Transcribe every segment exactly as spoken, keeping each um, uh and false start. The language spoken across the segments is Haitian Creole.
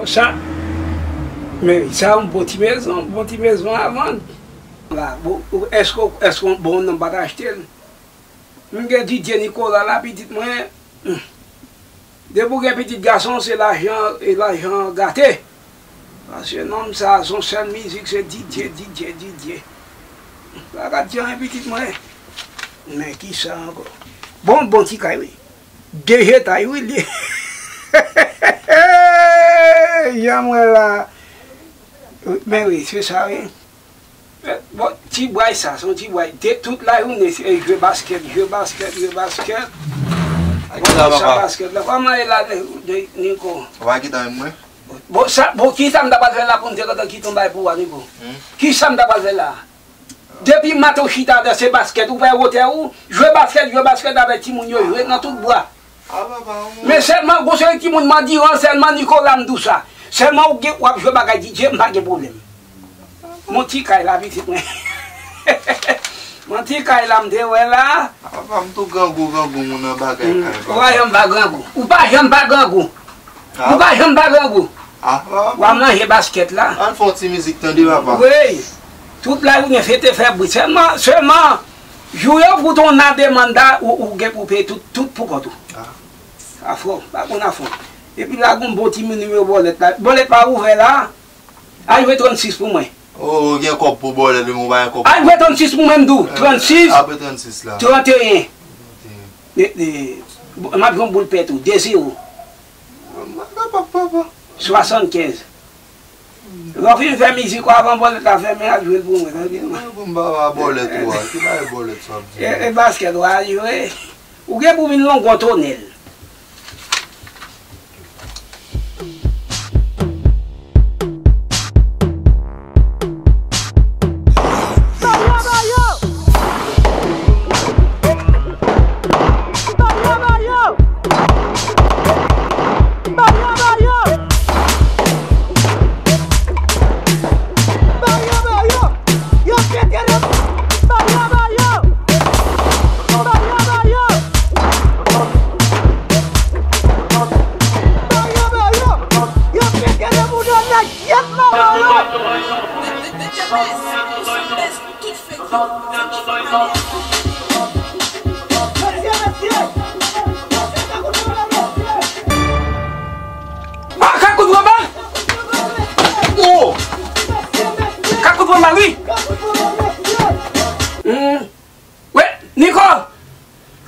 Sa, men sa yon bon ti mezon, bon ti mezon a vann. La, bon, èske, èske yon bon nonm pa t achte l? M gen D J Nicolas la, pitit mwen. Hmm. Depi w gen pitit gason, se lajan, e lajan gate. Paske nonm sa, son sèl mizik, se D J, D J, D J. Pa gad jan pitit mwen. Men ki sa ankò? Bon, bon ti kay, wi. De etay, wi, li. Jan mwen la. Men wi, se sa, wi. Bon, ti bway sa, se yon ti bway. De, tout lajounen, se jwe baskèt, jwe baskèt, jwe baskèt. Bon, sa baskèt la. Kòman e la, Niko? Ou pa gentan menm mwen? Bon, sa, bon, ki sa m ta pral fè la pou m te kontan kite yon bay pou ou, Niko? Hmm? Ki sa m ta pral fè la? Depi maten w chita dan se baskèt, ou pa wè wotè ou, jwe baskèt, jwe baskèt avèk timoun yo, jwe nan tout bwa. Men sèlman, gon seri timoun mandiran, sèlman Nicolas m di w sa. Sèlman ou gen, w ap jwe bagay D J, m pa gen pwoblèm. Mon ti kay la, pitit mwen. Mon ti kay la, m te wè la. Apa m tou grangou, grangou, moun nan bagay kay. Ou pa janm pa grangou. Ou pa janm pa grangou. Ou pa janm pa grangou. W ap manje baskèt la. Ann fè yon ti mizik tande, papa. Wi. Tout lajounen fete fè bri. Sèlman, sèlman, jou yo pou ton nan demann la, ou, ou gen pou peye tout, tout pou kont ou. Afò, pa konn afò. Epi la, gon bon ti nimewo bòlèt la. Bòlèt pa ouvè la. Al jwe trannsis pou mwen. Oh, gen kòb pou bòlèt, men ou pa gen kòb. Al jwe trannsis pou mwen, m di w. Trannsis. Apre trannsis la. Tranteyen. M ap jwe yon boul pèt ou, de zewo. Mwen kapab, papa. Swasannkenz. Lè w fin fè mizik ou avan bòlèt la fèmen, al jwe l pou mwen, trankilman. Mwen pou m pa ba bòlèt ou a, ki bagay bòlèt sa ap di? E, e baskèt ou al jwe. Ou gen pou vin longon tonèl. Ah, Kakout pran bal! Oh! Kakout pran bal, wi! Hmm. Wi, Niko!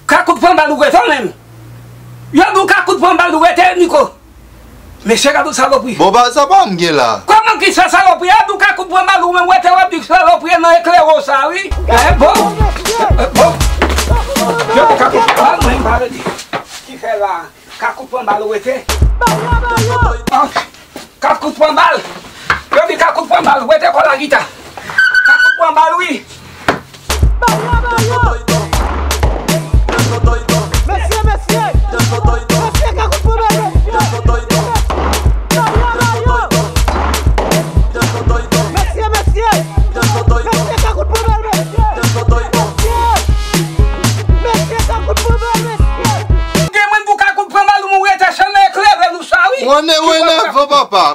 Kakout pran bal ou rete menm. Yo di w Kakout pran bal ou rete, Niko. Mesye, gade yon salopri. Bon, ba, sa pa m gen la. Kòman ki sa salopri? Yo di w Kakout pran bal ou menm rete, w ap di salopri nan eklere w sa, wi. Eh, bon. Eh, bon. Yo di Kakout pran bal, mwen m pa rete. Ki fè la? Kakout pran bal ou rete. Ah. Kakout pran bal. Yo di Kakout pran bal. Wete kò la gita. Kakout pran bal, wi. Mesye, mesye. Mesye, Kakout pran bal, mesye. Mesye, mesye. Mesye, Kakout pran bal, mesye. Mesye, Kakout pran bal, mesye. Gen moun pou Kakout pran bal, ou rete sèlman eklere nou sa, wi. Ou ane, ou ane avan, papa.